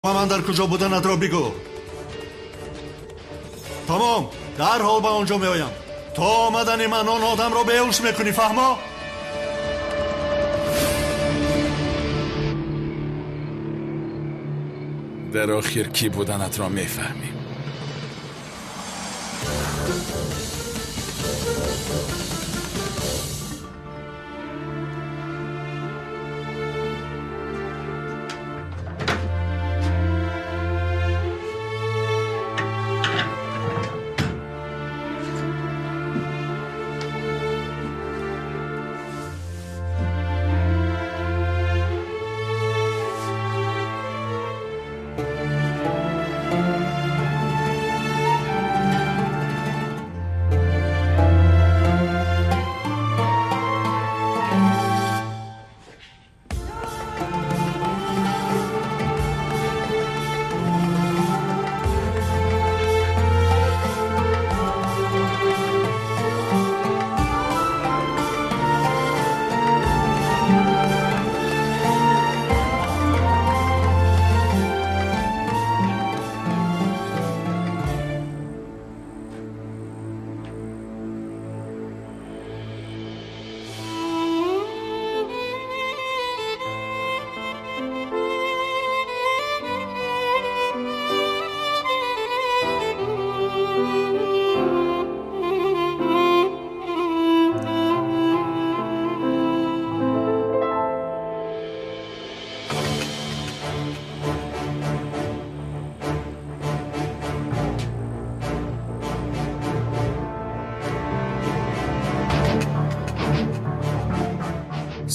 Ба ман дар куҷо буданатро бигӯ. Тамом, дарҳол ба он ҷо меоям. То омадани ман он одамро беҳуш мекунӣ, фаҳмо? Дар охир кӣ буданатро мефаҳмем.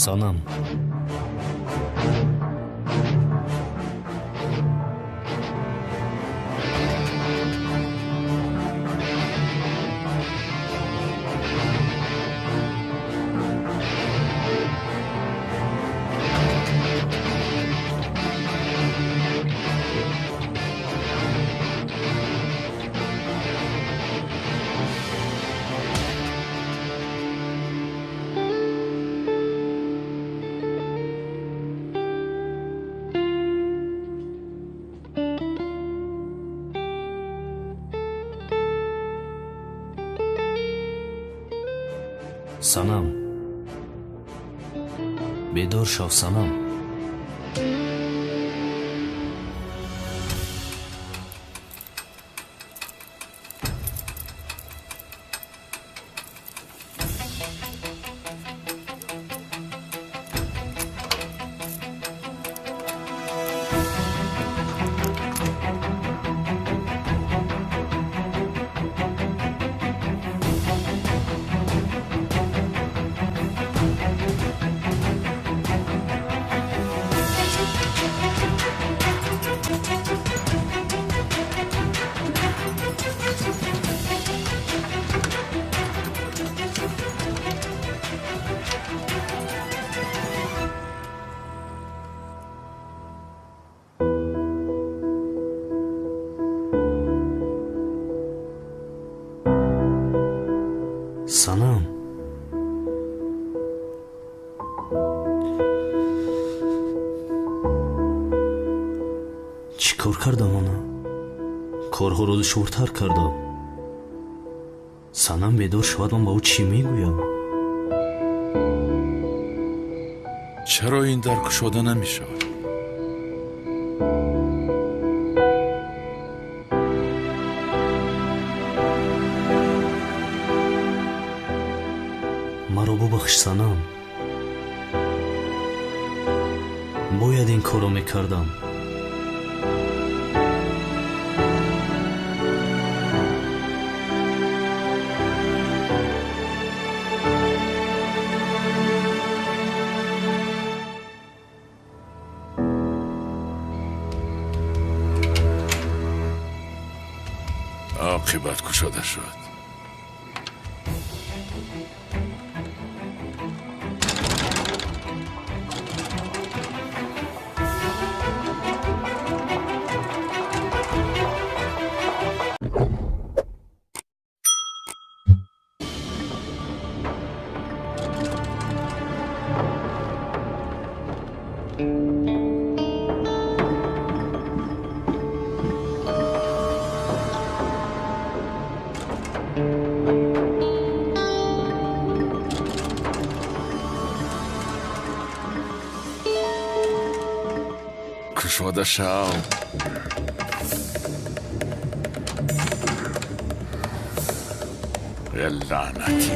Санам, Санам, бедор шав, Санам. Санам, чӣ кор кардам? Ана корҳоро душвортар кардам. Санам бедор шавад, ман ба ӯ чӣ мегӯям? Чаро ин дар кушода намешавад? Маро бубахш, Санам, бояд ин корро мекардам. Оқибат кушода шуд. Кушода шав. Лаънатӣ.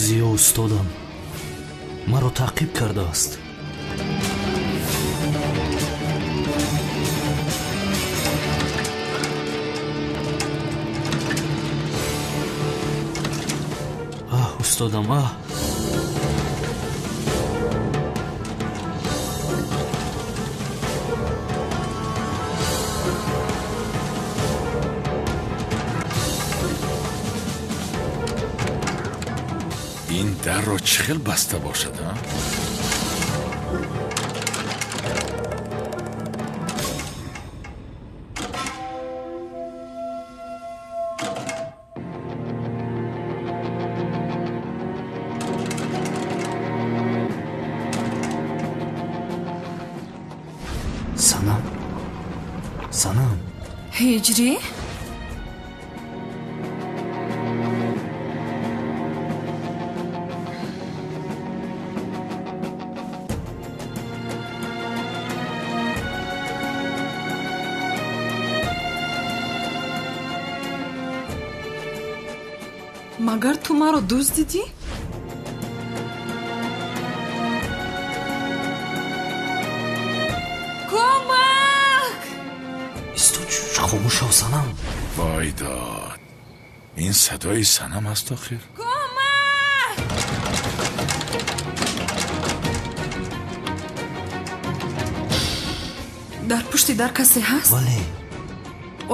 Зиё устодам маро таъқиб кардааст. Аҳ, устодам, аҳ! Ин дарро чӣ хел баста бошад, а? Санам, Санам. Ҳиҷрӣ? Магар ту маро дуздидӣ? Кӯмак! Исто, хомӯш шав, Санам. Вой дод, ин садои Санам аст охир. Кӯмак! Дар пушти дар касе ҳаст? Бале.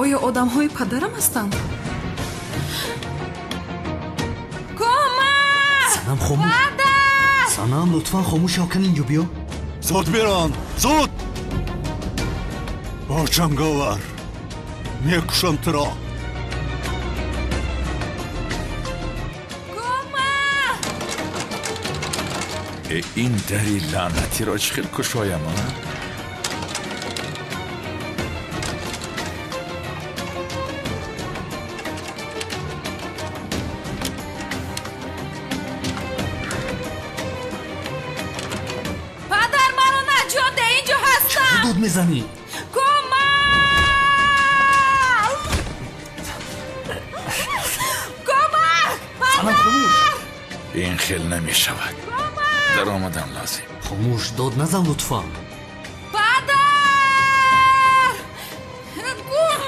Оё одамҳои падарам ҳастанд? Кӯмак! Санам, хомӯш. Падар! Санам, лутфан хомӯш шав, кан инҷо биё. Зуд бирон, зуд! Бо ҷанговар мекушам туро. Кӯмак! Э, ин дари лаънатиро чӣ хел кушоям, а? Падар, маро наҷот деҳ, инҷо ҳастам! Дуд мезанӣ. Кӯмак! Кӯмак! Санам, хомӯш. Ин хел намешавад. Даромадан лозим. Хомӯш, дод назан, лутфан. Падар! Кӯм!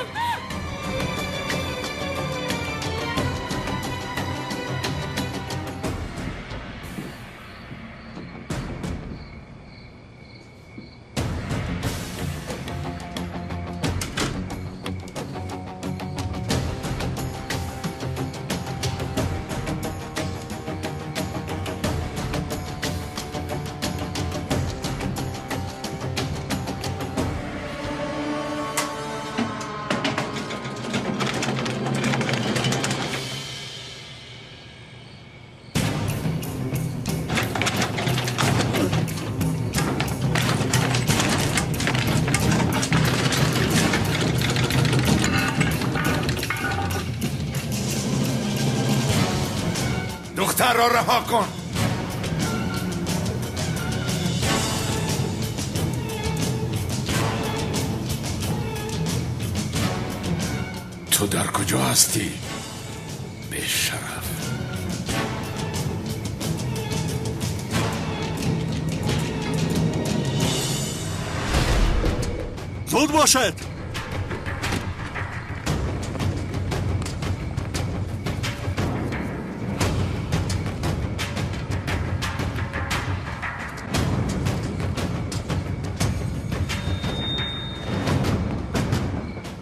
Духтарро раҳо кун. Ту дар куҷо ҳастӣ, бешараф? Зуд бошед!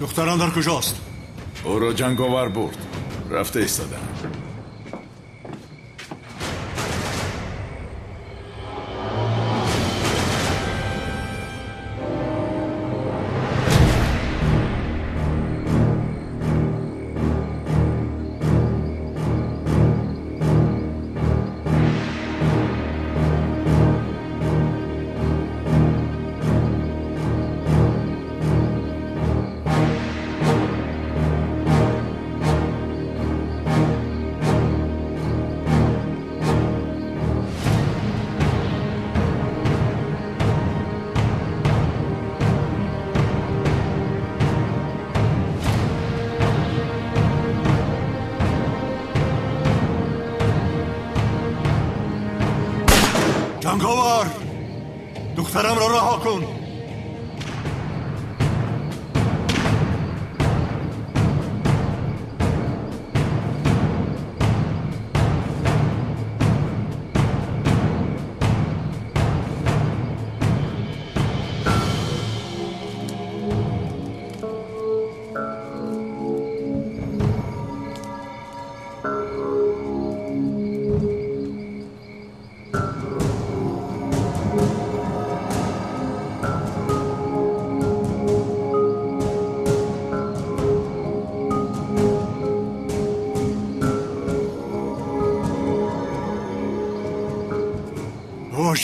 Духтарам дар куҷост? Ӯро ҷанговар бурд, рафта истодаам. Ҷанговар, духтарамро раҳо кун.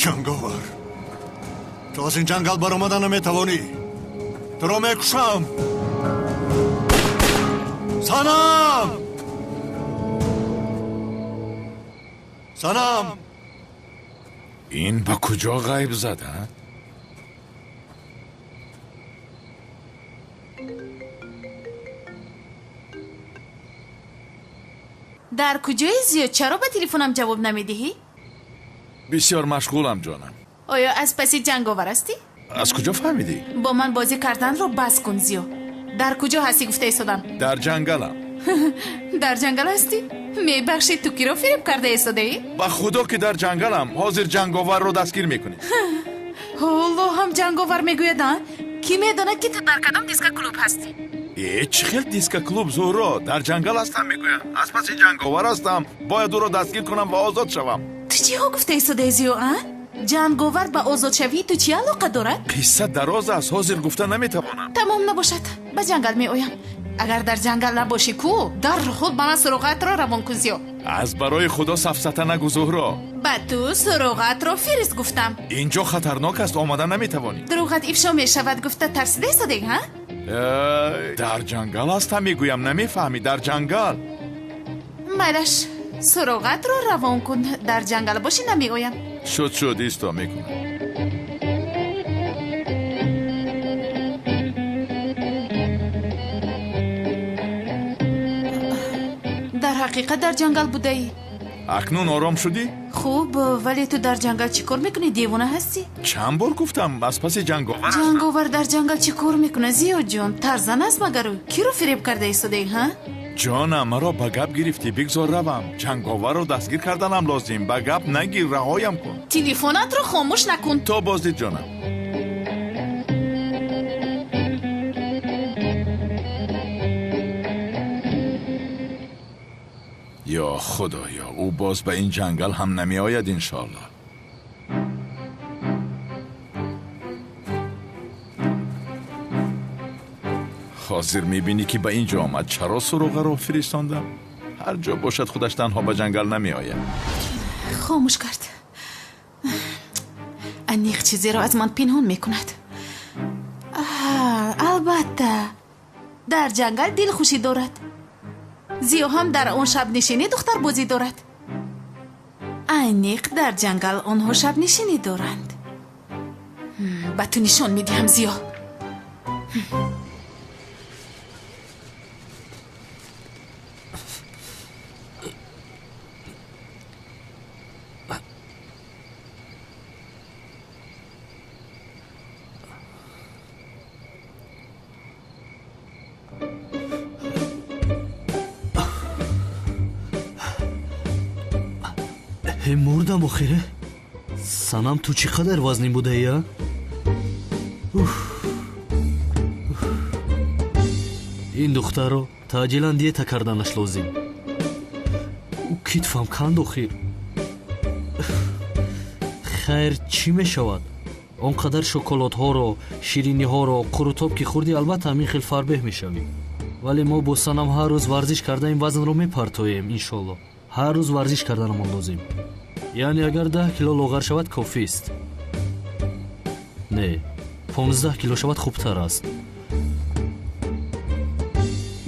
Ҷанговар, ту аз ин ҷангал баромада наметавонӣ. Туро мекушам. Санам! Санам! Ин ба куҷо ғайб зад, а? Дар куҷои зиёд? Чаро ба телефонам ҷавоб намедиҳӣ? Бисёр машғулам, ҷонам. Оё аз паси ҷанговар ҳастӣ? Аз куҷо фаҳмидӣ? Бо ман бозӣ карданро бас кун, Зиё. Дар куҷо ҳастӣ гуфта истодам? Дар ҷангалам. Дар ҷангал ҳастӣ? Мебахшед, ту киро фиреб карда истодаӣ? Ба худо ки дар ҷангалам. Ҳозир ҷанговарро дастгир мекунӣ. Ҳоло ҳам ҷанговар мегӯяд, а? Кӣ медонад, ки ту дар кадом дискоклуб ҳастӣ? Э, чӣ хел дискоклуб, Зуҳро? Дар ҷангал ҳастам, мегӯям. Аз паси ҷанговар ҳастам. Бояд ӯро дастгир кунам ва озод шавам. Ту чиҳо гуфта истодаӣ, Зиё, а? Ҷанговар ба озодшавии ту чӣ алоқа дорад? Қисса дароз аст, ҳозир гуфта наметавонам. Тамом набошад, ба ҷангал меоям. Агар дар ҷангал набошӣ ку, дарҳол ба ман суроғаатро равон кун, Зиё. Аз барои худо сафсата нагӯ, Зуҳро. Ба ту суроғаатро фирист гуфтам. Инҷо хатарнок аст, омада наметавонӣ. Дурӯғат ифшо мешавад гуфта тарсида истодаӣ, ҳа? Дар ҷангал ҳастам, мегӯям, намефаҳмӣ, дар ҷангал. Майлаш, суроғатро равон кун. Дар ҷангал бошӣ намеоям. Шуд, шуд, исто мекунам. Дар ҳақиқат дар ҷангал будаӣ? Акнун ором шудӣ? Хуб, вале ту дар ҷангал чӣ кор мекунӣ? Девона ҳастӣ? Чанд бор гуфтам, аз паси ҷанговар. Ҷанговар дар ҷангал чӣ кор мекунад, Зиёҷон? Тарзан аст магар ӯ? Киро фиреб карда истодаӣ, ҳа? Ҷонам, маро ба гап гирифтӣ, бигзор равам. Ҷанговарро дастгир карданам лозим. Ба гап нагир, раҳоям кун. Телефонатро хомӯш накун. То боздид, ҷонам. Ё худоё, ӯ боз ба ин ҷангал ҳам намеояд, иншоаллоҳ. Ҳозир мебинӣ ки ба ин ҷо омад. Чаро суроғаро фиристондам? Ҳар ҷо бошад, худаш танҳо ба ҷангал намеояд. Хомӯш кард. Аниқ чизеро аз ман пинҳон мекунад. Албатта, дар ҷангал дилхушӣ дорад. Зиё ҳам дар он шабнишинӣ духтарбозӣ дорад. Аниқ дар ҷангал онҳо шабнишинӣ доранд. Ба ту нишон медиҳам, Зиё. Мурдам охире. Санам, ту чӣ қадар вазнин будаӣ, а? Ин духтарро таъҷилан диета карданаш лозим. Ӯ китфам канд охир. Хайр, чӣ мешавад? Он қадар шоколадҳоро, шириниҳоро, қурутоб ки хӯрдӣ, албатта ҳамин хел фарбеҳ мешавӣ. Вале мо бо Санам ҳар рӯз варзиш карда ин вазнро мепартоем, иншоллоҳ. Ҳар рӯз варзиш карданамон лозим. Яъне агар 10 кило лоғар шавад кофист. Не, 15 кило шавад хубтар аст.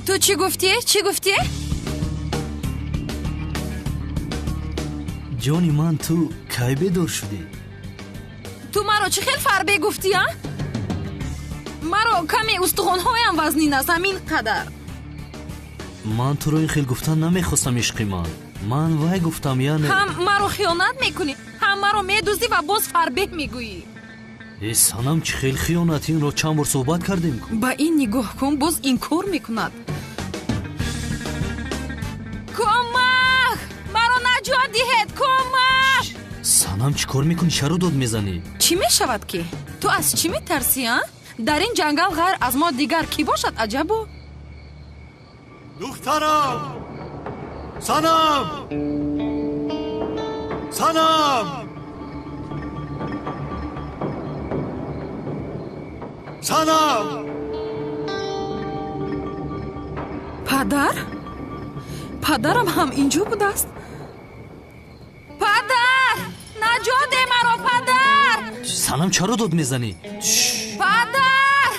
Ту чӣ гуфтӣ? Чӣ гуфтӣ? Ҷони ман, ту кай бедор шудӣ? Ту маро чӣ хел фарбе гуфтӣ, а? Маро каме устухонҳоям вазнин аст, ҳамин қадар. Ман туро ин хел гуфтан намехостам, ишқи ман. Ман вай гуфтам, яъне ҳам маро хиёнат мекунӣ, ҳам Ҳам маро медуздӣ ва боз фарбеҳ мегӯӣ. Э Санам, чӣ хел хиёнат? Инро чанд бор суҳбат кардем ку. Ба ин нигоҳ кун, боз инкор мекунад. Кӯмак! Маро наҷот диҳед! Кӯмак! Санам, чӣ кор мекунӣ? Чаро дод мезанӣ? Чӣ мешавад ки? Ту аз чӣ метарсӣ, а? Дар ин ҷангал ғайр аз мо дигар кӣ бошад, аҷабо? Духтарам! Санам! Санам! Санам! Падар? Падарам ҳам инҷо будааст? Падар! Наҷот де маро, падар! Санам, чаро дод мезанӣ? Падар!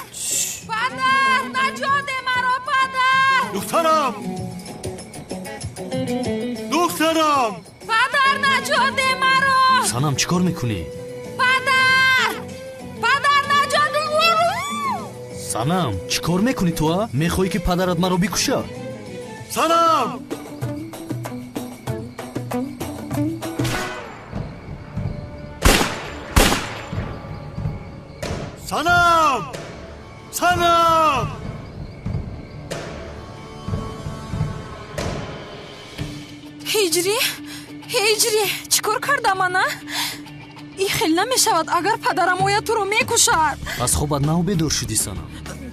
Падар! Наҷот де маро, падар! Духтарам! Духтарам! Падар, наҷот де маро! Санам, чӣ кор мекунӣ? Падар! Падар, наҷот де маро! Санам, чӣ кор мекунӣ ту, а? Мехоҳӣ ки падарат маро бикушад? Санам! Санам! Санам! Ҳиҷрӣ? Ҳиҷрӣ, чӣ кор кардам ана? Ин хел намешавад, агар падарам ояд туро мекушад. Аз хобат нав бедор шудӣ, Санам.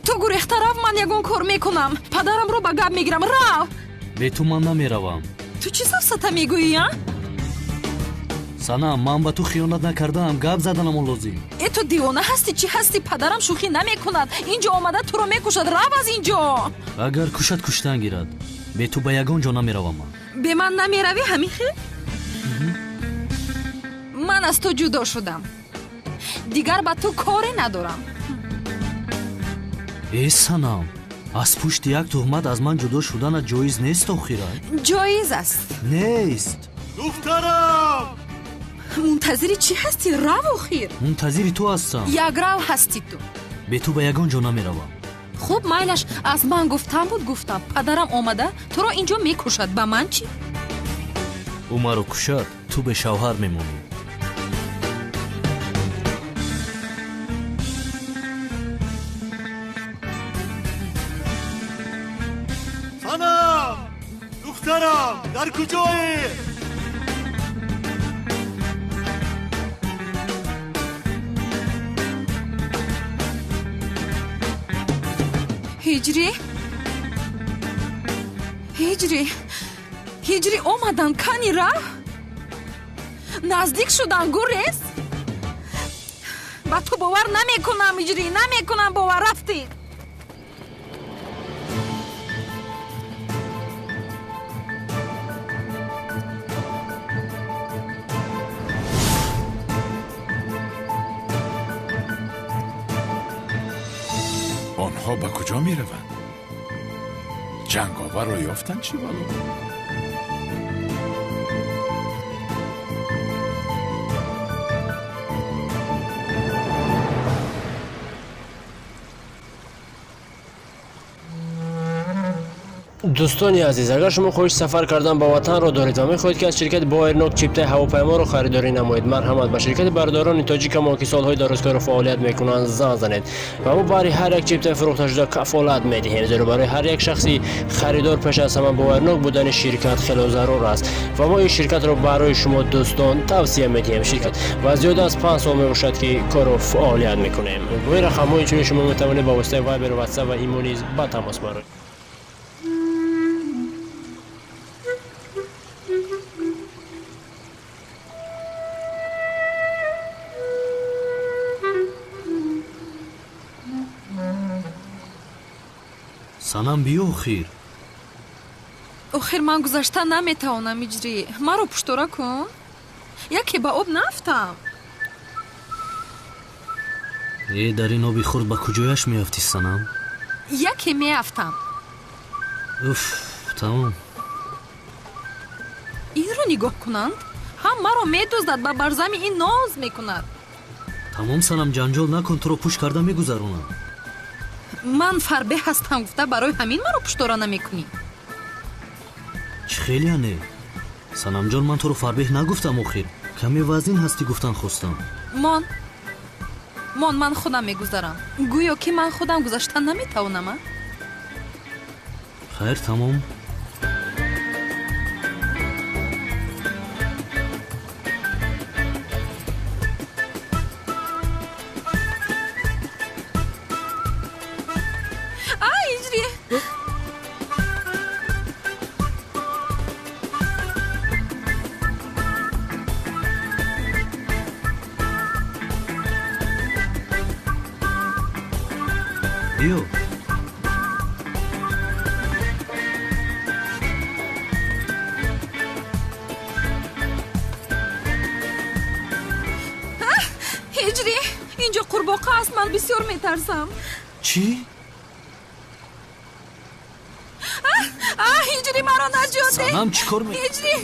Ту гурехта рав, ман ягон кор мекунам. Падарамро ба гап мегирам. Рав! Бе ту ман намеравам. Ту чӣ сафсата мегӯӣ, а? Санам, ман ба ту хиёнат накардаам, гап заданамон лозим. Э, ту девона ҳастӣ, чӣ ҳастӣ? Падарам шӯхӣ намекунад. Инҷо омада туро мекушад. Рав аз инҷо. Агар кушад, куштан гирад. Бе ту ба ягон ҷо намеравам ман. Бе ман намеравӣ, ҳамин хел? Ман аз ту ҷудо шудам. Дигар ба ту коре надорам. Э Санам, аз пушти як туҳмат аз ман ҷудо шуданат ҷоиз нест охират. Ҷоиз аст. Нест. Духтарам! Мунтазири чӣ ҳастӣ? Рав охир. Мунтазири ту ҳастам. Якрав ҳастӣ ту. Бе ту ба ягон ҷо намеравам. Хуб, майлаш, аз ман гуфтам буд, гуфтам. Падарам омада туро инҷо мекушад. Ба ман чӣ? Ӯ маро кушад, ту бе шавҳар мемонӣ. Санам! Духтарам, дар куҷоӣ? Ҳиҷрӣ? Ҳиҷрӣ? Ҳиҷрӣ омадан, кани рав? Наздик шудан, гурез? Ба ту бовар намекунам, Ҳиҷрӣ, намекунам бовар, рафтӣ. Онҳо ба куҷо мераванд? Ҷанговарро ёфтанд чӣ бало? Дӯстони азиз, агар шумо хоҳиши сафар кардан ба ватанро доред ва мехоҳед ки аз ширкати Боэрнок чиптаи ҳавопайморо харидорӣ намоед, марҳамат ба ширкати бардорони тоҷикамо ки солҳои дарозкорро фаъолият мекунанд занг занед ва мо барои ҳар як чиптаи фурӯхташуда кафолат медиҳем, зеро барои ҳар як шахси харидор пеш аз ҳама боварнок будани ширкат хело зарур аст ва мо ин ширкатро барои шумо дӯстон тавсия медиҳем. Ширкат ва зиёда аз 5 сол мебошад ки корро фаъолият мекунем. Бо ин рақамҳо инчунин шумо метавонед ба воситаи Вайбер, Ватсап ва Имо низ ба тамос бароед. Санам, биё охир. Охир ман гузашта наметавонам, Иҷрӣ. Маро пуштора кун. Яке ба об нафтам. Э, дар ин оби хурд ба куҷояш меафтӣ, Санам? Яке меафтам. Уф, тамом. Инро нигоҳ кунанд? Ҳам маро медуздад, ба барзами ин ноз мекунад. Тамом, Санам, ҷанҷол накун, туро пӯш карда мегузаронам. Ман фарбеҳ ҳастам гуфта барои ҳамин маро пуштора намекунӣ. Чӣ хел яъне? Санамҷон, ман туро фарбеҳ нагуфтам охир. Каме вазнин ҳастӣ гуфтан хостам. Мон. Мон, ман худам мегузарам. Гӯё ки ман худам гузаштан наметавонам, а? Хайр, тамом. Биё. Ҳиҷрӣ, инҷо қурбоқа аст, ман бисёр метарсам. Чӣ? Ҳиҷрӣ, маро наҷот деҳ. Санам, чӣ кор Ҳиҷрӣ!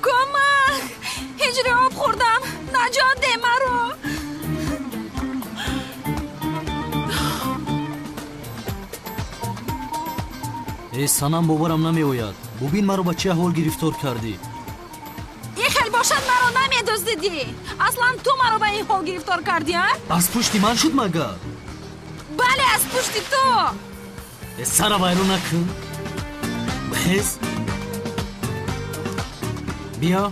Кӯмак! Ҳиҷрӣ, об хӯрдам. Наҷот деҳ маро. Э, Санам, боварам намеояд. Бубин маро ба чӣ аҳвол гирифтор кардӣ. Ин хел бошад маро намедуздидӣ. Аслан ту маро ба ин ҳол гирифтор кардӣ, а? Аз пушти ман шуд магар? Бале, аз пушти ту. Э, сара вайрон накун. Бихез. Биё,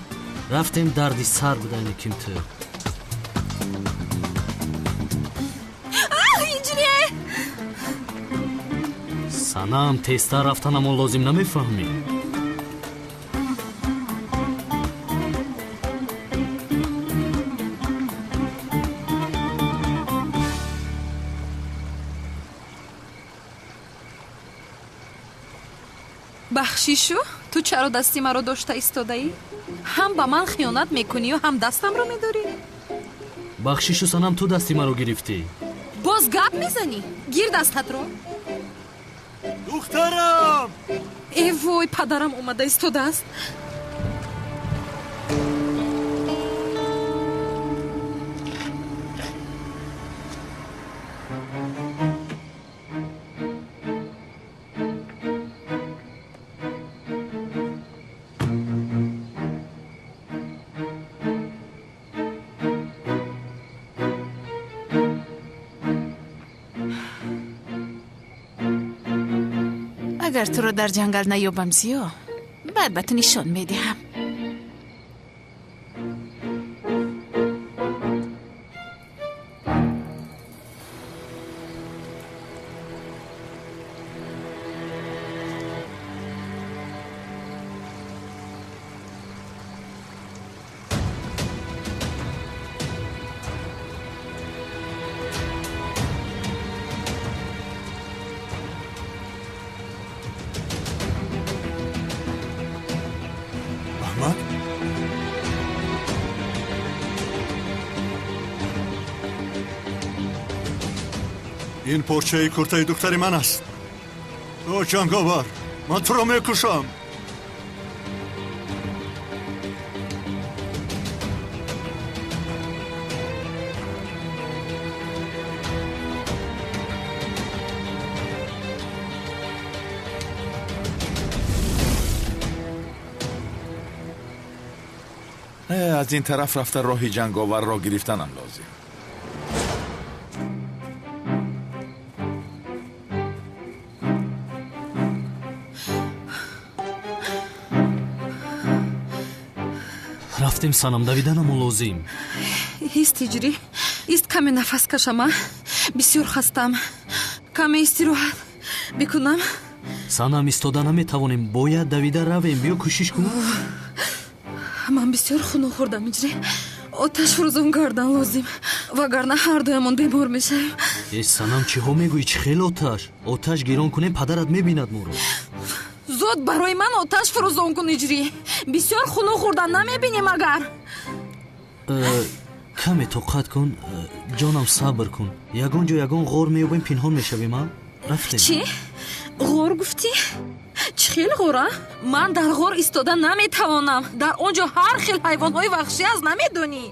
рафтем, дарди сар будани ким ту. Ҳиҷрӣ! Санам, тезтар рафтанамон лозим, намефаҳмӣ? Бахшишу, ту чаро дасти маро дошта истодаӣ? Ҳам ба ман хиёнат мекунию, ҳам дастамро медорӣ? Бахшишу, Санам, ту дасти маро гирифтӣ. Боз гап мезанӣ? Гир дастатро. Духтарам! Э вой, падарам омада истодааст. Агар туро дар ҷангал наёбам, Зиё, баъд ба ту нишон медиҳам. Аҳмад? Ин порчаи куртаи духтари ман аст. О, ҷанговар, ман туро мекушам. Аз ин тараф рафта роҳи ҷанговарро гирифтанам лозим. Рафтем, Санам, давиданамон лозим. Ист, Ҳиҷрӣ, ист, каме нафас кашам, а? Бисёр хастам. Каме истироҳат бикунам. Санам, истода наметавонем, бояд давида равем. Биё, кӯшиш кун. Ман бисёр хунук хӯрдам, Ҳиҷрӣ. Оташ фурӯзон кардан лозим, вагарна ҳардуямон бемор мешавем. Э, Санам, чиҳо мегӯӣ? Чӣ хел оташ? Оташ гирон кунем, падарат мебинад моро. Зуд барои ман оташ фурӯзон кун, Ҳиҷрӣ. Бисёр хунук хӯрдан, намебинӣ магар? Каме тоқат кун, ҷонам, сабр кун. Ягон ҷо, ягон ғор меёбем, пинҳон мешавем, а? Рафтем. Чӣ? Ғор гуфтӣ? Чӣ хел ғор, а? Ман дар ғор истода наметавонам. Дар он ҷо ҳар хел ҳайвонҳои ваҳшӣ аст, намедонӣ?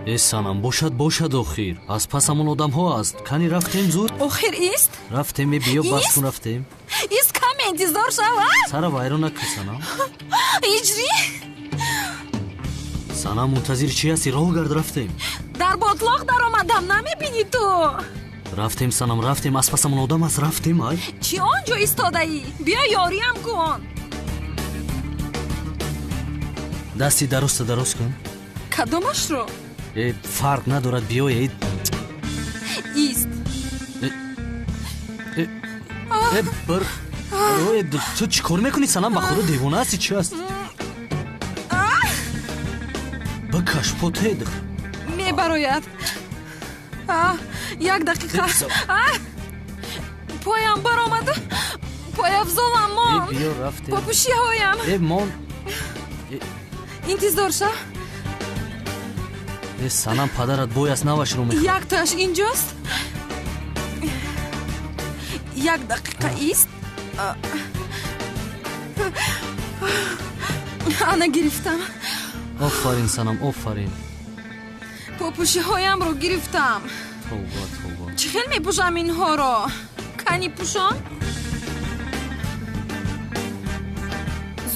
Э, Санам, бошад, бошад, охир. Аз пасамон одамҳо аст. Кани, рафтем зуд. Охир ист? Рафтем, э, биё, бас кун, рафтем. Ист, каме Интизор шав. Сара вайрон накун, Санам. Ҳиҷрӣ. Санам, мунтазири чӣ ҳастӣ? Роҳ гард, рафтем. Дар ботлоқ даромадам, намебинӣ ту. Рафтем, Санам, рафтем. Аз пасамон одам аст, рафтем. Ай, чӣ он ҷо истодаӣ? Биё, ёриам кун. Дасти дарозта дароз кун. Кадомашро? Э, фарқ надорад, биё. Э. Ист. Э, бір, ту чӣ кор мекунӣ, Санам? Ба худо, девона ҳасти, чӣ аст? Бикаш потед. Мебарояд. Як дақиқа, поям баромад, пояфзолам мон. Биё, рафтем. Попӯшиҳоям. Э, мон. Интизор шав. Э, Санам, падарат бояст, навашро мехоҳад. Яктояш инҷост. Як дақиқа ист. Ана, гирифтам. Офарин, Санам, офарин. Попӯшиҳоямро гирифтам. Тавба, тавба. Чӣ хел мепӯшам инҳоро? Кани, пӯшон.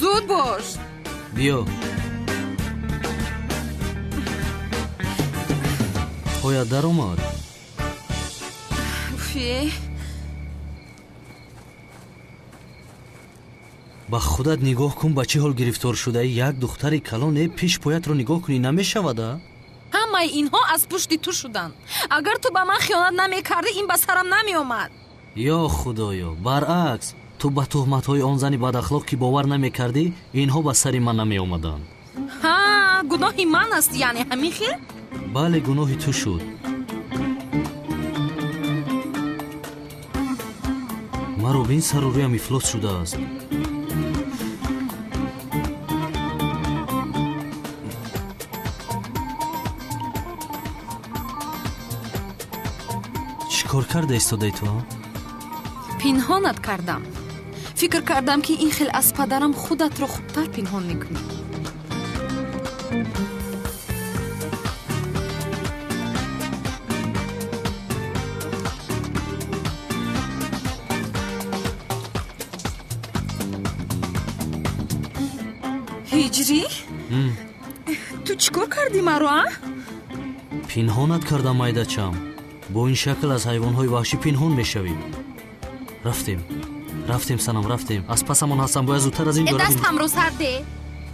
Зуд бош. Биё, поят даромад. Уфе. Ба худат нигоҳ кун, ба чӣ ҳол гирифтор шудаӣ. Як духтари калон, э, пеш поятро нигоҳ кунӣ, намешавад, а? Ҳамаи инҳо аз пушти ту шуданд. Агар ту ба ман хиёнат намекардӣ, ин ба сарам намеомад. Ё худоё, баръакс, ту ба туҳматҳои он зани бадахлоқ ки бовар намекардӣ, инҳо ба сари ман намеомаданд. Ҳа, гуноҳи ман аст, яъне ҳамин хел? Бале, гуноҳи ту шуд. Маро бин, сару рӯям ифлос шудааст. Чӣ кор карда истодаи ту? Пинҳонат кардам. Фикр кардам, ки ин хел аз падарам худатро хубтар пинҳон мекунӣ. Ҳиҷрӣ, ту чӣ кор кардӣ маро, а? Пинҳонат кардам, майдачам. Бо ин шакл аз ҳайвонҳои ваҳшӣ пинҳон мешавӣ. Рафтем, рафтем, Санам, рафтем. Аз пасамон ҳастам, бояд зудтар аз ин Э, ҷо равем. Дастамро сар де.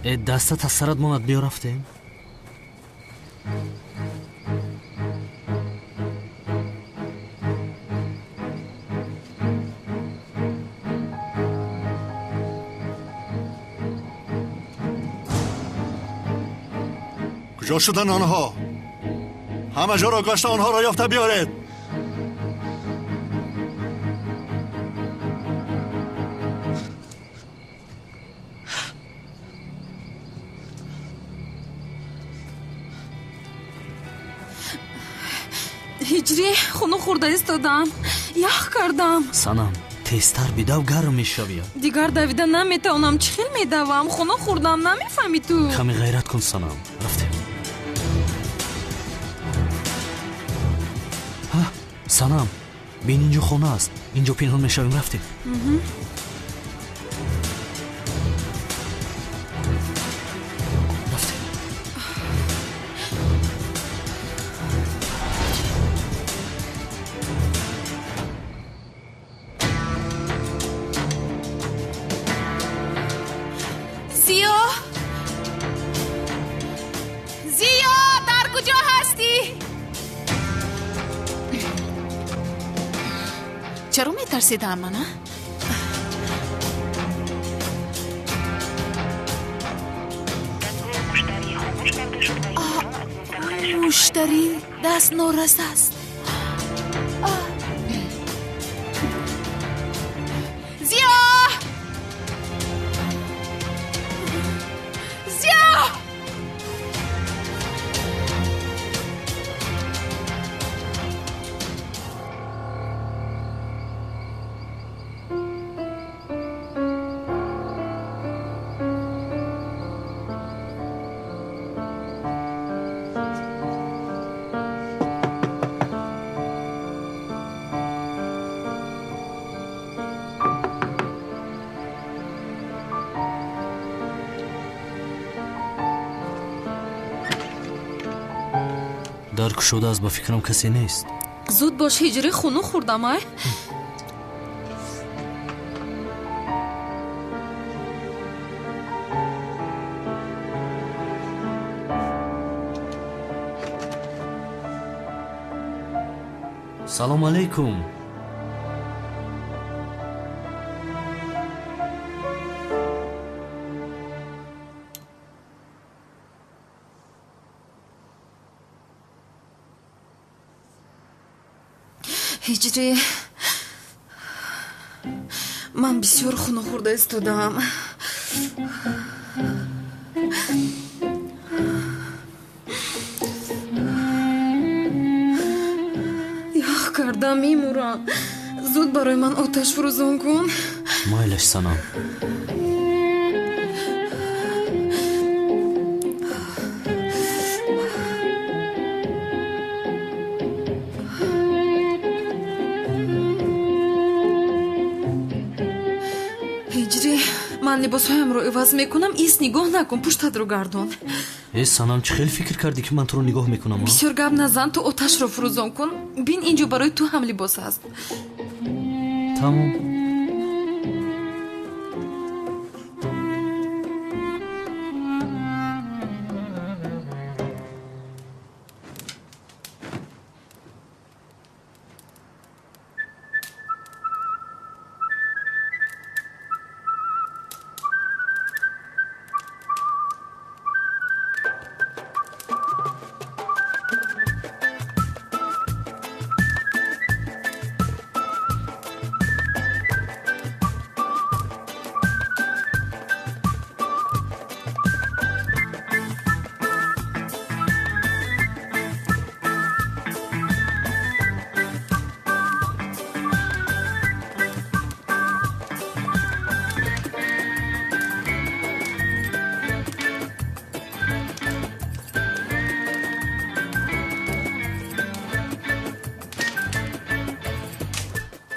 Э, дастат аз сарат монад. Биё, рафтем. Куҷо шуданд онҳо? Ҳама ҷоро гашта, онҳоро ёфта биёред. Ҳиҷрӣ, хунук хӯрда истодам, ях кардам. Санам, тезтар бидав, гарм мешавӣ. Дигар давида наметавонам. Чӣ хел медавам? Хунук хӯрдам, намефаҳмӣ ту? Каме ғайрат кун, Санам, рафтем. Ҳа, Санам, бин, инҷо хона аст, инҷо пинҳон мешавем. Рафтем. Рафтем. Зиё, Зиё, дар куҷо ҳастӣ? Чаро метарсидаам мана? Муштарӣ даст норас аст. Зиё, Зиё! Дар кушода аст, ба фикрам касе нест. Зуд бош, ҳиҷрӣ, хуну хӯрдам ай. Салом алейкум. Ҳиҷрӣ, ман бисёр хуну хӯрда истодаам. Ях кардам, мемурам. Зуд барои ман оташ фурӯзон кун. Майлаш, Санам. Ҳиҷрӣ, ман либосҳоямро иваз мекунам, ис нигоҳ накун, пуштатро гардон. Э, Санам, чӣ хел фикр кардӣ, ки ман туро нигоҳ мекунам? Бисёр гап назан, ту оташро фурӯзон кун. Бин, ин ҷо барои ту ҳам либос аст. Тамом.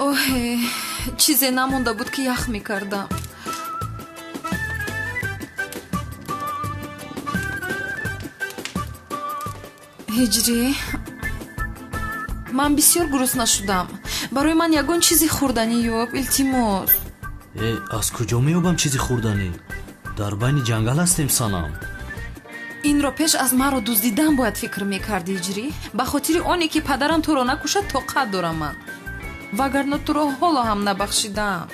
Оҳе, чизе намонда буд, ки ях мекардам. Ҳиҷрӣ, ман бисёр гурусна шудам. Барои ман ягон чизи хӯрданӣ ёб, илтимос. Э, аз куҷо меёбам чизи хӯрданӣ? Дар байни ҷангал ҳастем, Санам. Инро пеш аз маро дуздидан бояд фикр мекарди, ҳиҷрӣ. Ба хотири оне ки падарам туро накушад, тоқат дорам ман, вагарна туро ҳоло ҳам набахшидаам.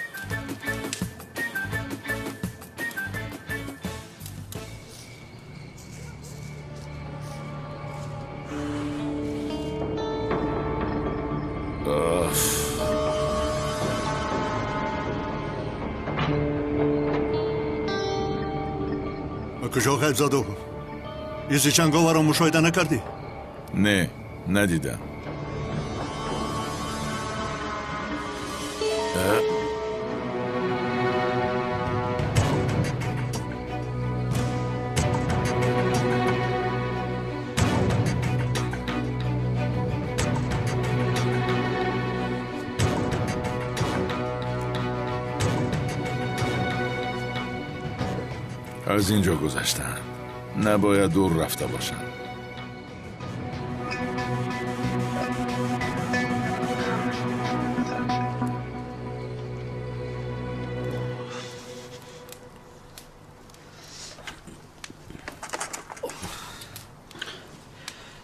Ба куҷо ғайб заду? Изи ҷанговарро мушоҳида накардӣ? Не, надидам. Аз ин ҷо гузаштаанд, набояд дур рафта бошанд.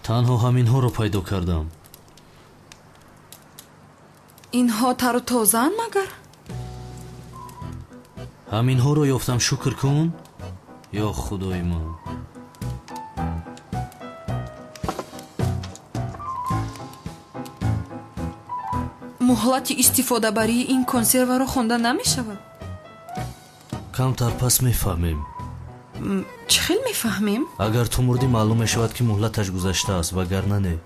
Танҳо ҳаминҳоро пайдо кардам. Инҳо тару тозаанд магар? Ҳаминҳоро ёфтам, шукр кун. Ё худои ман. Муҳлати истифодабарии ин консерваро хонда намешавад. Камтар пас мефаҳмем. Чӣ хел мефаҳмем? Агар ту мурдӣ, маълум мешавад, ки муҳлаташ гузаштааст, вагарна не.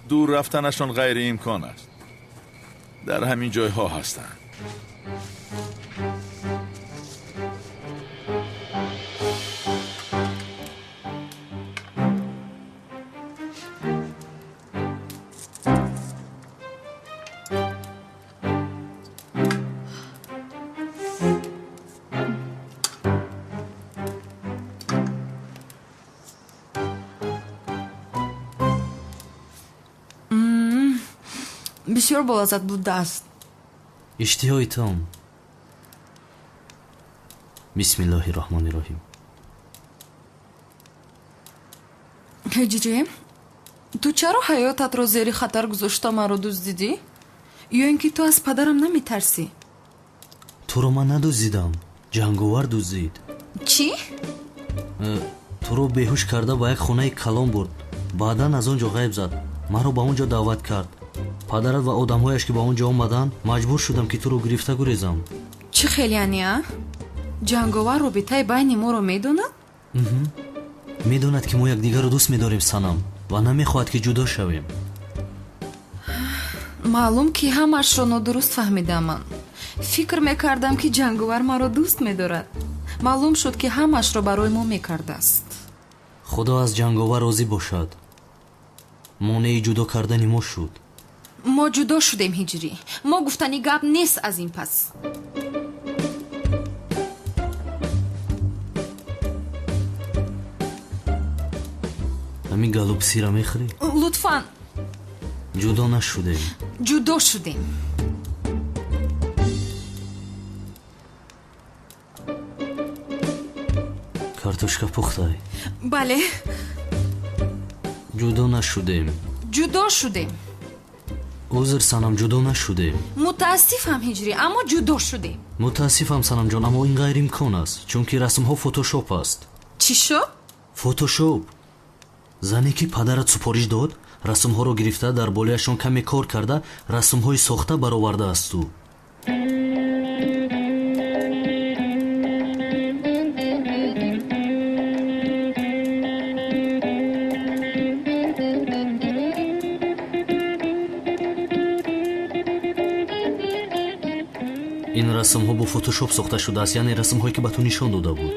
Дур рафтанашон ғайриимкон аст. Дар ҳамин ҷойҳо ҳастанд. Бисёр болаззат будааст. Иштиҳои том. Бисмиллоҳи роҳмони роҳим. Ҳиҷрӣ, ту чаро ҳаётатро зери хатар гузошта маро дуздидӣ? Ё ин ки ту аз падарам наметарсӣ? Туро ман надуздидам, ҷанговар дуздид. Чӣ? Туро беҳуш карда ба як хонаи калон бурд. Баъдан аз он ҷо ғайб зад. Маро ба он ҷо даъват кард. Падарат ва одамҳояш ки ба он ҷо омаданд, маҷбур шудам ки туро гирифта гурезам. Чӣ хел яъне, а? Ҷанговар робитаи байни моро медонад? Медонад ки мо якдигарро дӯст медорем, Санам, ва намехоҳад ки ҷудо шавем. Маълум ки ҳамаашро нодуруст фаҳмидам ман. Фикр мекардам ки ҷанговар маро дӯст медорад. Маълум шуд ки ҳамаашро барои мо мекардааст. Худо аз ҷанговар розӣ бошад. Монеи ҷудо кардани мо шуд. Мо ҷудо шудем, Ҳиҷрӣ. Мо гуфтани гап нест аз ин пас. Ҳамин галубсира мехӯрӣ? Лутфан. Ҷудо нашудем. Ҷудо шудем. Картошка пухтай? Бале. Ҷудо нашудем. Ҷудо шудем. Узр, Санам, ҷудо нашудем. Мутаассифам, Ҳиҷрӣ, аммо ҷудо шудем. Мутаассифам, Санамҷон, аммо ин ғайриимкон аст, чунки расмҳо фотошоп аст. Чӣ шуд? Фотошоп. Зане ки падарат супориш дод, расмҳоро гирифта дар болояшон каме кор карда, расмҳои сохта баровардааст ӯ. Ин расмҳо бо фотошоп сохта шудааст, яъне расмҳое ки ба ту нишон дода буд.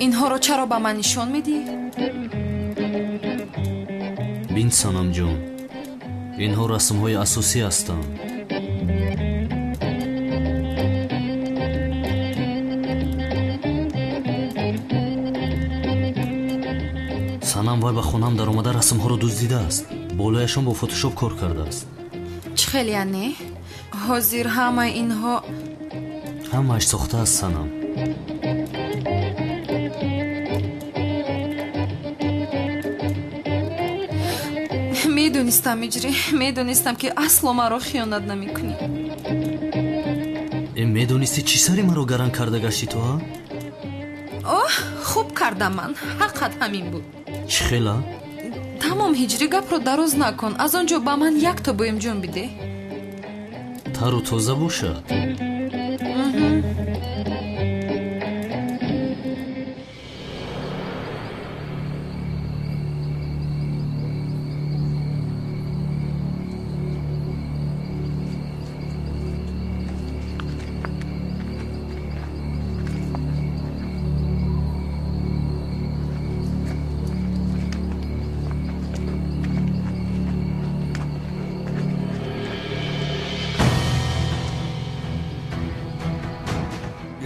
Инҳоро чаро ба ман нишон медиҳӣ? Бин, Санамҷон, инҳо расмҳои асосӣ ҳастанд. Санам вай ба хонаам даромада расмҳоро дуздидааст. Болояшон бо фотошоп кор кардааст. Чӣ хел яъне? Ҳозир ҳамаи инҳо ҳамааш сохтааст, Санам. Медонистам, Иҷрӣ, медонистам ки асло маро хиёнат намекунӣ. Медонистӣ чӣ сари маро гаран карда гашти ту, а? Оҳ, хуб кардам ман. Ҳаққат ҳамин буд. Чӣ хела? Тамом, Ҳиҷрӣ, гапро дароз накун. Аз он ҷо ба ман якто боимҷон бидеҳ. Тару тоза бошад.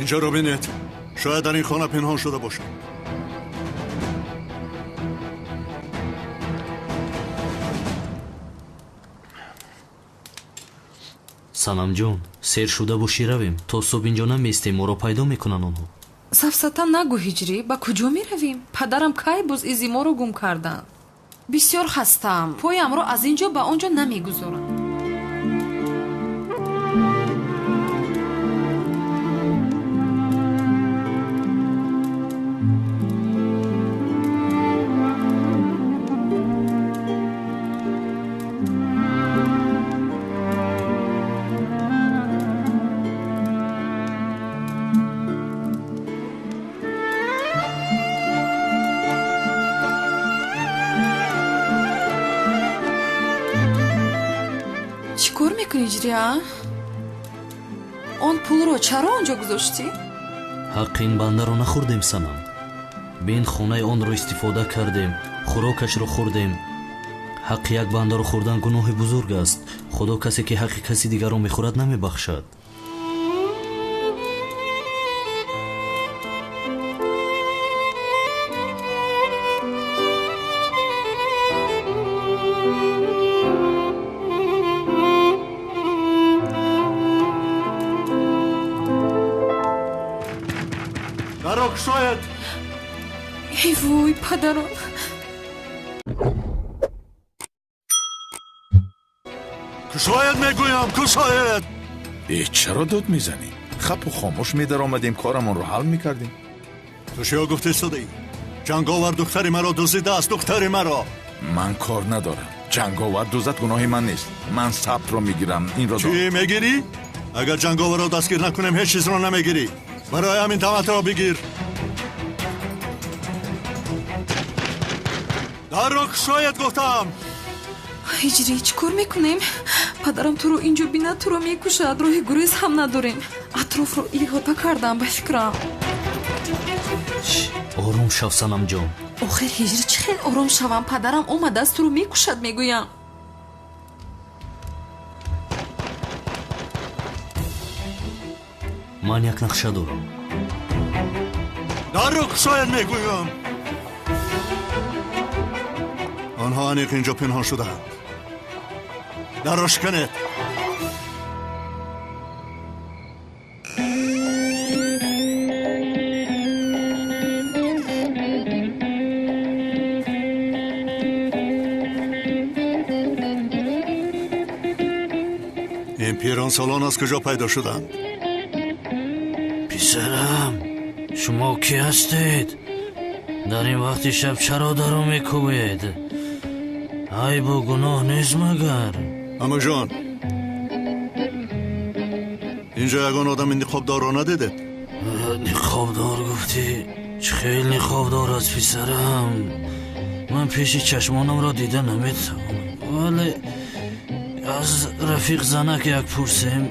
Инҷо ро бинед. Шояд дар ин хона пинҳон шуда бошад. Санамҷон, сер шуда бошӣ равем. То субҳ инҷо намеистем, моро пайдо мекунанд онҳо. Сафсата нагӯ, Ҳиҷрӣ, ба куҷо меравем? Падарам кай боз изи моро гум карданд? Бисёр хастаам. Поямро аз ин ҷо ба он ҷо намегузорам. мекунӣ, Ҳиҷрӣ, а? Он пулро чаро он ҷо гузоштӣ? Ҳаққи ин бандаро нахӯрдем, Санам. Бин, хонаи онро истифода кардем, хӯрокашро хӯрдем. Ҳаққи як бандаро хӯрдан гуноҳи бузург аст. Худо касе ки ҳаққи каси дигарро мехӯрад, намебахшад. Дарро кушоед! Эй вой, падарам! Кушоед, мегӯям, кушоед! Э, чаро дод мезанӣ? Хапу хомӯш медаромадем, корамонро ҳал мекардем. Ту чиё гуфтистодаӣ? Ҷанговар духтари маро дуздидааст, духтари маро! Ман кор надорам. Ҷанговар дуздад, гуноҳи ман нест. Ман сабтро мегирам, инро чӣ мегирӣ? Агар ҷанговарро дастгир накунем, ҳеҷ чизро намегирӣ. Барои ҳамин таматро бигир. Дарро кушоед, гуфтам! Ҳиҷрӣ, чӣ кор мекунем? Падарам туро инҷо бинад, туро мекушад. Роҳи гурез ҳам надорем. Атрофро иҳота кардам, ба фикрам. Ором шав, Санамҷон. Охир, Ҳиҷрӣ, чӣ хел ором шавам? Падарам омадааст, туро мекушад, мегӯям. Ман як нақша дорам. Дарро кушоед, мегӯям! Онҳо аниқ инҷо пинҳон шудаанд. Дарро шиканед! Ин пиронсолон аз куҷо пайдо шуданд? Писарам, шумо кӣ ҳастед? Дар ин вақти шаб чаро даро мекӯбед? Айбу гуноҳ нест магар? Амакҷон, инҷо ягон одами ниқобдорро надидед? Ниқобдор гуфтӣ? Чӣ хел ниқобдор аст, писарам? Ман пеши чашмонамро дида наметавонам, вале аз рафиқ занак як пурсем.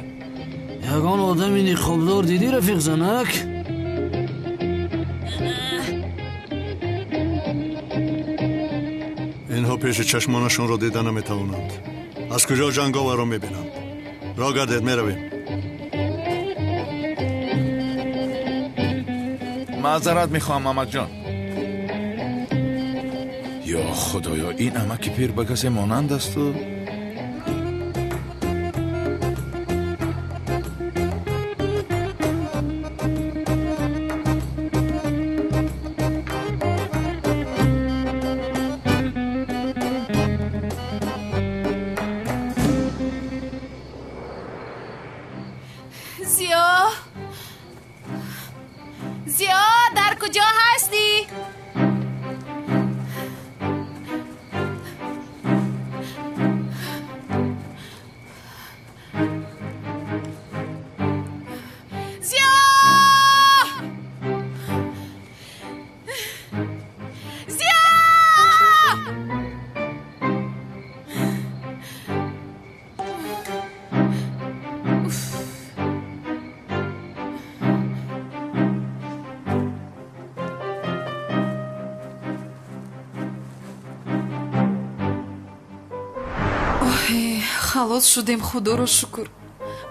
Ягон одами ниқобдор дидӣ, рафиқ занак? Инҳо пеши чашмонашонро дида наметавонанд. Аз куҷо ҷанговарро мебинанд? Роҳ гардед, меравем. Маъзарат мехоҳам, амакҷон. Ё худоё, ин амаки пир ба касе монанд асту? Зиё, Зиё, дар куҷо ҳастӣ? Зиё, Зиё! Халос шудем, худоро шукр.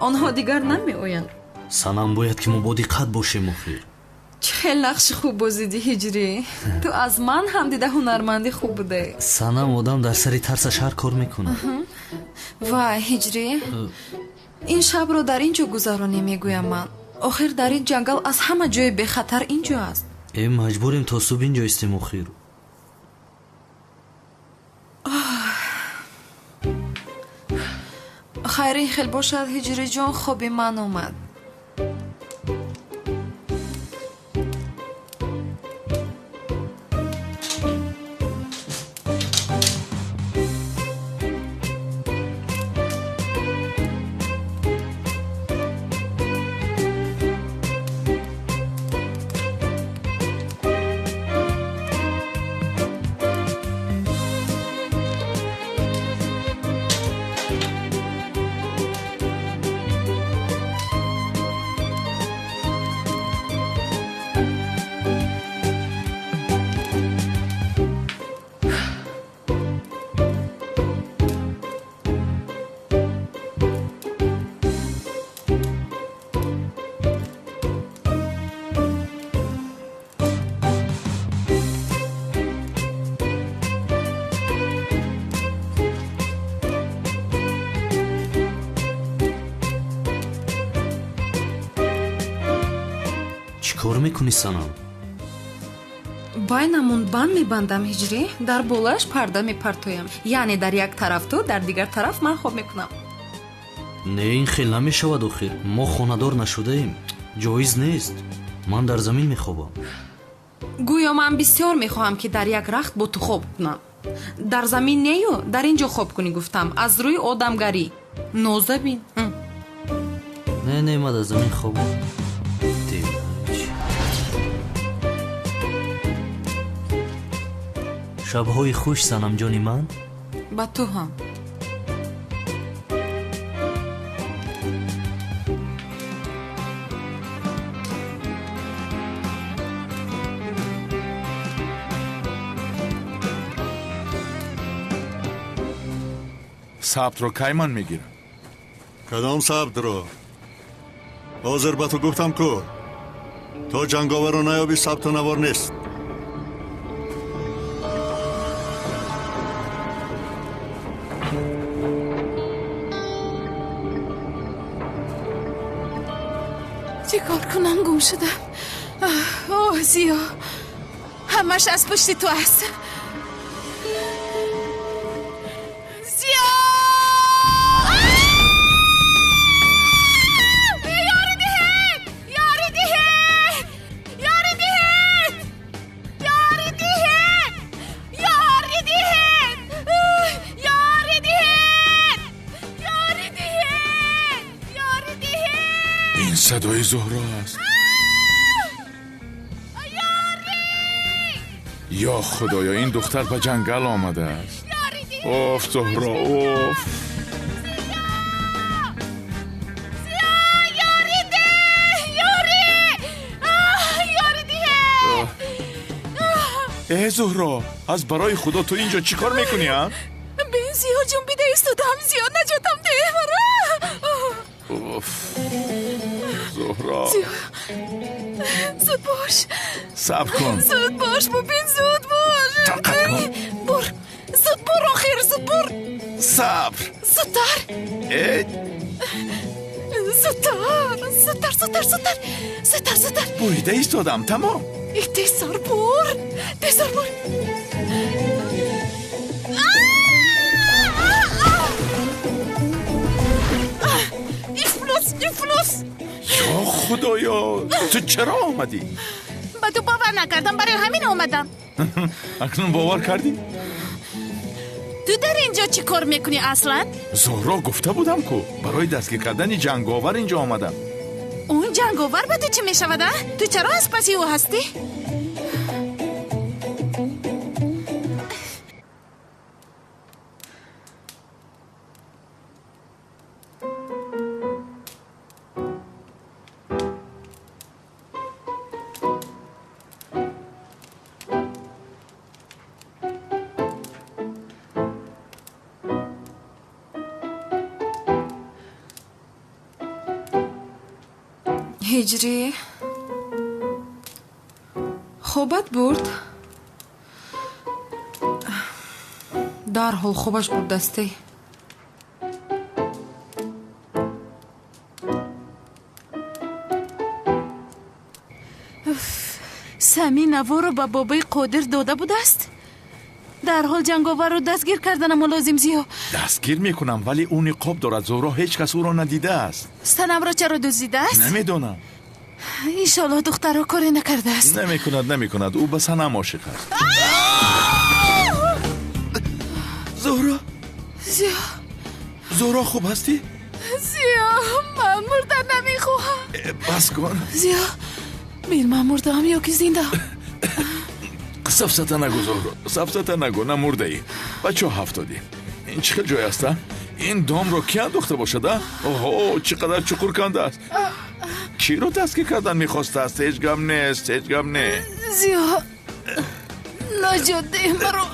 Онҳо дигар намеоянд. Санам, бояд ки мо бодиққат бошем охир. Чӣ хел нақши хуб бозидӣ, Ҳиҷрӣ. Ту аз ман ҳам дида ҳунарманди хуб будаӣ. Санам, одам дар сари тарсаш ҳар кор мекунад. Вай, Ҳиҷрӣ, ин шабро дар ин ҷо гузаронӣ, мегӯям ман. Охир дар ин ҷангал аз ҳама ҷои бехатар ин ҷо аст. Э, маҷбурем то субҳ ин ҷо истем охир. Хайр, ин хел бошад, Ҳиҷриҷон, хоби ман омад. кор мекунӣ, Санам? Байнамон банд мебандам, Ҳиҷрӣ. Дар болояш парда мепартоям. Яъне дар як тараф ту, дар дигар тараф ман хоб мекунам. Не, ин хел намешавад охир. Мо хонадор нашудаем. Ҷоиз нест. Ман дар замин мехобам. Гӯё ман бисёр мехоҳам, ки дар як рахт бо ту хоб кунам. Дар замин нею, дар ин ҷо хоб кунӣ гуфтам. Аз рӯи одамгарӣ. Ноза бин. Не, не, ман дар замин хобам. Шабҳои хуш, Санамҷони ман. Ба ту ҳам. Сабтро кай ман мегирам? Кадом сабтро? Ҳозир ба ту гуфтам ку, то ҷанговарро наёбӣ, сабту навор нест. Чӣ кор кунам, гум шудам. Оҳ, Зиё, ҳамаш аз пушти ту аст. Зиё! Ёрӣ диҳед! Ёрӣ диҳед! Ёрӣ диҳед! Ёрӣ диҳед! Ёрӣ диҳед! Ёрӣ диҳед! Ёрӣ диҳед! Ёрӣ диҳед! Ин садои Зуҳро аст. Ё Худоё, ин духтар ба ҷангал омадааст. Оф, Зуҳро, оф. Э, Зуҳро, аз барои Худо ту ин ҷо чӣ кор мекунӣ, а? Бин, Зиё, ҷунбида истодам. Зиё, наҷотам деҳ маро. Оф, Зуҳро. Зиё, зуд бош. Сабр кун. Зуд бош, бубин, зуд бош. Тоқат кун. Бур, зуд бур, охир, зуд бур. Сабр. Зудтар. Э? Зудтар, зудтар, зудтар, зудтар, зудтар, зудтар. Бурида истодам, тамом. Тезтар бур, тезтар бур. Ифлос, ифлос. Ё Худоё, ту чаро омадӣ? Ба ту бовар накардам, барои ҳамин омадам. Акнун бовар кардӣ? Ту дар ин ҷо чӣ кор мекунӣ аслан? Зуҳро, гуфта будам ку, барои дастгир кардани ҷанговар ин ҷо омадам. Он ҷанговар ба ту чӣ мешавад, а? Ту чаро аз паси ӯ ҳастӣ? Ҳиҷрӣ, хобат бурд? Дарҳол хобаш бурдастӣ. Сами наворо ба бобои Қодир дода будааст. Дарҳол ҷанговарро дастгир карданамо лозим, Зиё. Дастгир мекунам, вале ӯ ниқоб дорад, Зуҳро, ҳеҷ кас ӯро надидааст. Санамро чаро дуздидааст? Намедонам. Иншоаллоҳ духтарро коре накардааст. Намекунад, намекунад. Ӯ ба Санам ошиқ аст. Зуҳро! Зиё! Зуҳро, хуб ҳастӣ? Зиё, ман мурдан намехоҳам. Бас кун. Зиё, бин, ман мурдаам ё ки зиндаам? Сафсата нагӯ, Зуҳро, сафсата нагӯ, намурдаӣ. Ба чоҳ афтодӣ. Ин чӣ хел ҷой аст, а? Ин домро ки андохта бошад, а? Оҳо, чӣ қадар чуқур кандааст. Киро дастгир кардан мехостааст? Ҳеҷ гап нест, ҳеҷ гап не. Зиё, наҷот деҳ маро.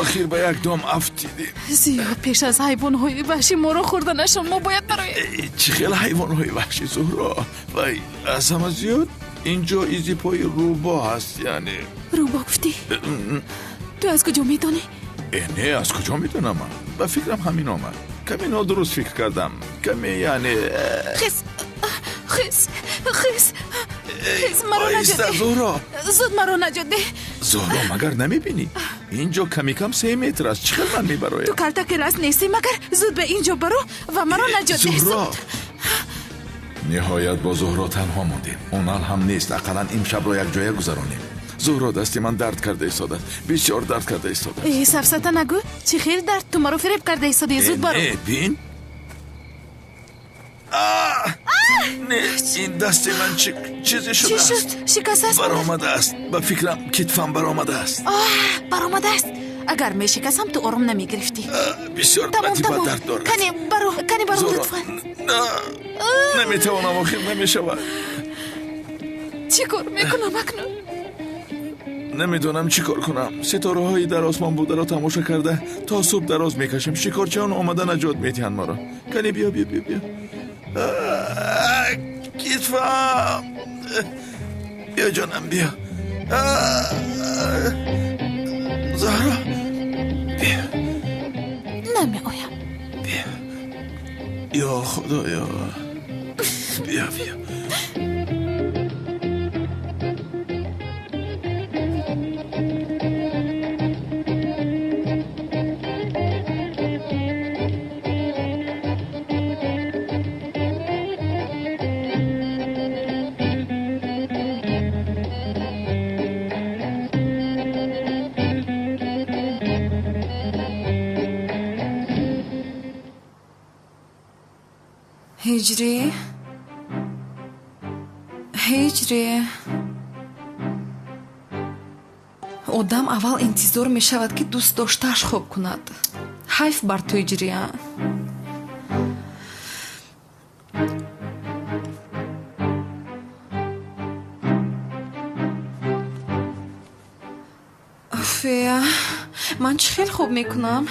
Охир ба як дом афтидӣ. Зиё, пеш аз ҳайвонҳои ваҳшӣ моро хӯрданашон мо бояд барои Чӣ хел ҳайвонҳои ваҳшӣ, Зуҳро? Вай, аз ҳама зиёд ин ҷо изи пои рӯбоҳ ҳаст, яъне. Рӯбоҳ гуфтӣ? Ту аз куҷо медонӣ? Э, не, аз куҷо медонам ман? Ба фикрам ҳамин омад. Каме нодуруст фикр кардам. Каме, яъне. Хис, хис. Хез, хез, маро наҷот деҳ. Зуҳро, зуд маро наҷот деҳ. Зуҳро, магар намебинӣ? Ин ҷо ками кам 3 метр аст. Чӣ хел ман мебароям? Ту калтаки раст нестӣ, магар? Зуд ба ин ҷо баро ва маро наҷот деҳ. Зуҳро! Ниҳоят бо Зуҳро танҳо мондем. Онал ҳам нест, ақаллан имшабро якҷоя гузаронем. Зуҳро, дасти ман дард карда истодааст, бисёр дард карда истодааст. Э, сафсата нагӯ, чӣ хел дард? Ту маро фиреб карда истодӣ, зуд баро. Не, бин. Не, ин дасти ман чӣ чизе чӣ шудааст? Шуд? Шикастааст? Баромадааст, ба фикрам, китфам баромадааст. Баромадааст? Агар мешикастам, ту ором намегирифтӣ. Бисёр Тамом, бадӣ ба тамом. дард дорад. Кане баро, кане баро. Зуҳро, лутфан. на, наметавонам, охир намешавад. Чӣ кор мекунам акнун? Намедонам чӣ кор кунам. Ситораҳои дар осмон бударо тамошо карда то субҳ дароз мекашем. Шикорчиён омада наҷот медиҳанд моро. Кани биё, биё, биё, биё. Китфам, биё, ҷонам, биё. Зуҳро, биё. Намеоям. Биё, ё худоё, биё, биё. Ҳиҷрӣ, ҳиҷрӣ, одам аввал интизор мешавад, ки дӯст доштааш хоб кунад. Ҳайф бар ту, ҳиҷрия. Фея, ман чӣ хел хоб мекунам?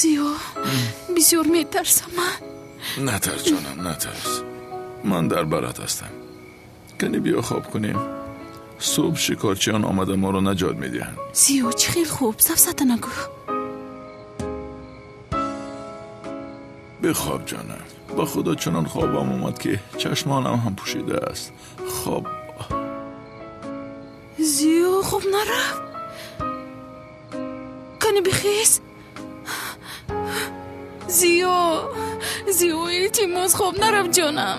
Зиё, бисёр метарсам ман. Натарс, ҷонам, натарс, ман дар барат ҳастам. Кани биё хоб кунем. Субҳ шикорчиён омада моро наҷот медиҳанд. Зиё, чӣ хел хуб? Сафсата нагӯ. Бихоб, ҷонам. Ба худо, чунон хобам омад, ки чашмонам ҳам пӯшидааст. Хоб. Зиё, хоб нарафт. Кани бихез. Зиё, Зиё, илтимос, хоб нарафт, ҷонам.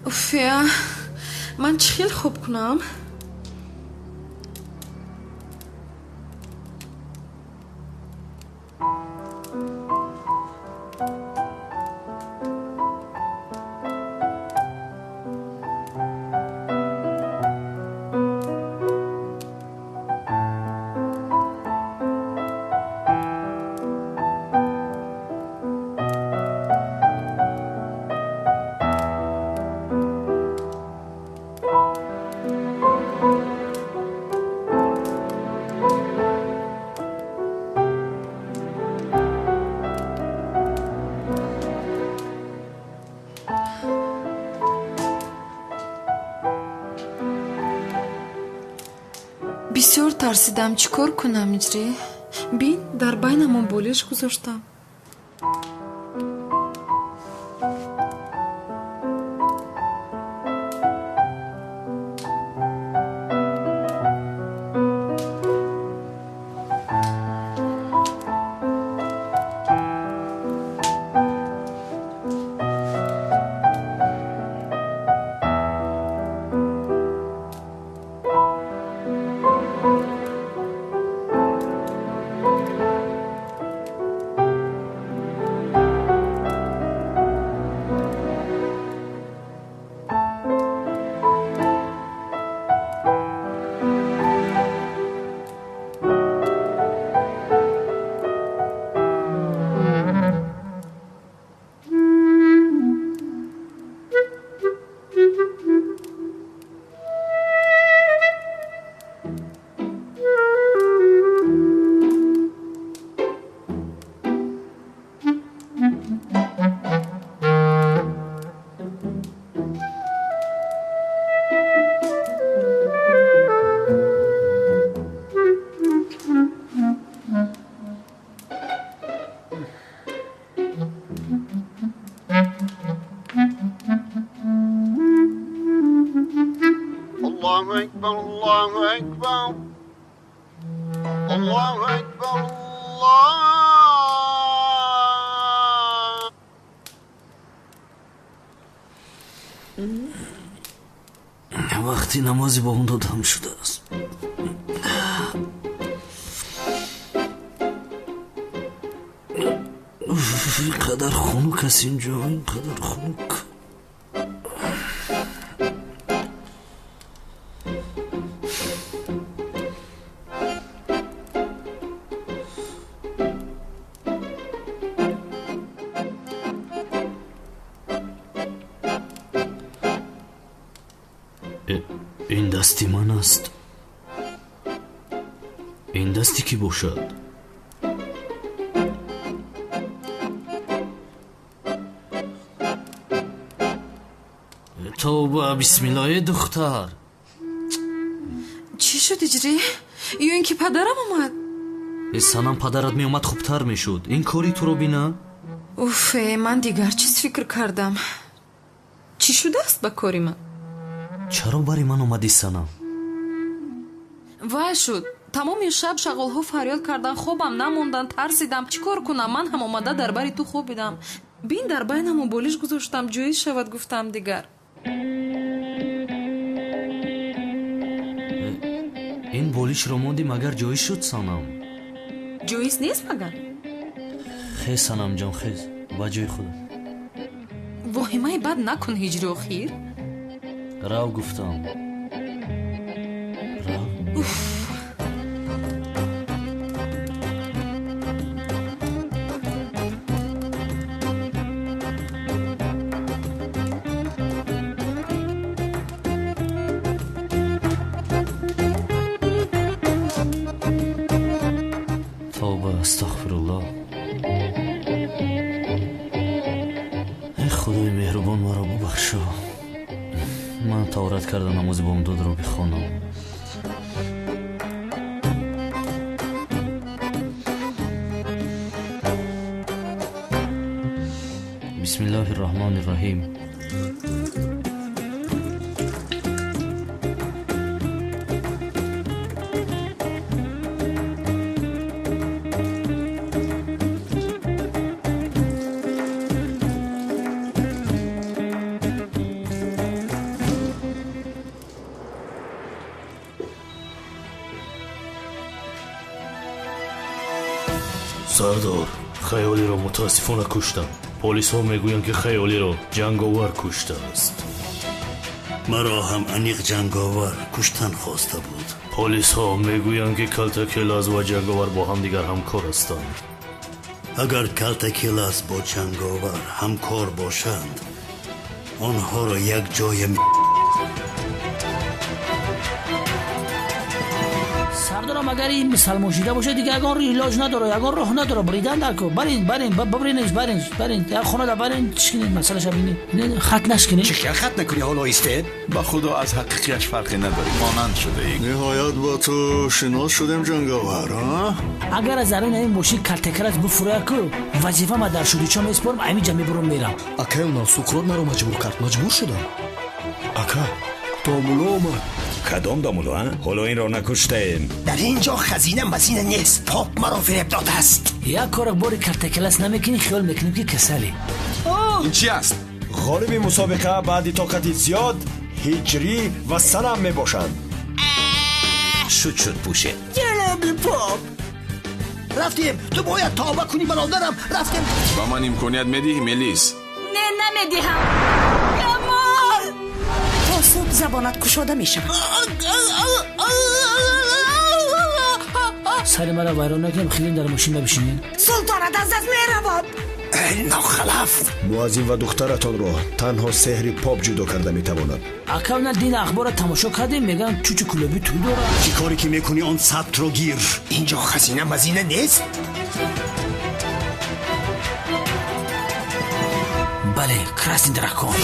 Уфя, ман чӣ хел хоб кунам? Бисёр тарсидам, чӣ кор кунам, иҷрӣ? Бин, дар байнамон болиш гузоштам. Аллоҳу акбар, Аллоҳу акбар, Аллоҳу акбар, Аллоҳ. Вақти намози бомдод ҳам шудааст. Ин қадар хунук аст инҷо, ин қадар хунук. Ин дасти ман аст. Ин дасти кӣ бошад? Тавба, бисмиллоҳ, духтар. Чӣ шуд, Иҷрӣ? Ё ин ки падарам омад? Э, Санам, падарат меомад, хубтар мешуд. Ин кори туро бина? Уф, ман дигар чиз фикр кардам. Чӣ шудааст ба кори ман? Чаро бари ман омадӣ, Санам? Вай шуд. Тамоми шаб шағолҳо фарёд карданд, хобам намонданд, тарсидам. Чӣ кор кунам? Ман ҳам омада дар бари ту хобидам. Бин, дар байнамон болиш гузоштам, ҷоиз шавад, гуфтам дигар. Ин болишро монди, магар ҷоиз шуд, Санам? Ҷоиз нест магар? Хез, Санамҷон, хез, ба ҷои худ. Воҳимаи бад накун, Ҳиҷри охир. Рав, гуфтам. Рав. Уф. Тавба, астағфируллоҳ. Эй Худои меҳрубон, маро бубахшо. Ман таҳорат карда намози бомдодро бихонам. Бисмиллоҳи рраҳмони рраҳим. Сардор, Хаёлиро мутаассифона куштам. Полисҳо мегӯянд, ки Хаёлиро ҷанговар куштааст. Маро ҳам аниқ ҷанговар куштан хоста буд. Полисҳо мегӯянд, ки Калтакелаз ва ҷанговар бо ҳамдигар ҳамкор ҳастанд. Агар Калтакелаз бо ҷанговар ҳамкор бошанд, онҳоро як ҷоя Сардорам, агар ин мусалмон шида бошад, дигар ягон илоҷ надора, ягон роҳ надора. Бридан дар ко. Барин, барин, бибринеш, барин, барин. Як хона барин, чикинед, масъалаша бинед. Хат нашкинед. Чӣ хел хат накунӣ ҳоло истед? Ба худо аз ҳақиқияш фарқе надорӣ, монанд шудаӣ. Ниҳоят бо ту шинос шудем, ҷанговар, а? Агар аз дарун ин мошин Калтакелаз буфурая ку, вазифа ма дар шудичо меспорам, ҳамин ҷа мебурам мерам. Акай, онам Суқрот маро маҷбур кард, маҷбур шудам. Ака, домуло омад. Кадом домуло, а? Ҳоло инро накуштаем. Дар ин ҷо хазина мазина нест. Поп маро фиреб додааст. Як кора бори Калтакелаз намекунӣ, хиёл мекунем, ки касалӣ. Ин чи аст? Ғолиби мусобиқа баъди тоқати зиёд Ҳиҷрӣ ва Санам мебошанд. Шуд, шуд, пӯшед. Ҷаноби поп, рафтем. Ту бояд тавба кунӣ, бародарам, рафтем. Ба ман имконият медиҳӣ, Мелис? Не, намедиҳам. Камол! То субҳ забонат кушода мешавад. Сари маро вайрон накунем, хеле дар мошин набишинед. Султонат аз даст меравад. Эй нохалаф! Муаззин ва духтаратонро танҳо сеҳри поп ҷудо карда метавонад. Ака, на дин ахборро тамошо кардем, мегӯянд чучу кулоби тӯй дорад. Чӣ коре ки мекунӣ, он сабтро гир. Ин ҷо хазина мазина нест. Бале, красный дракон.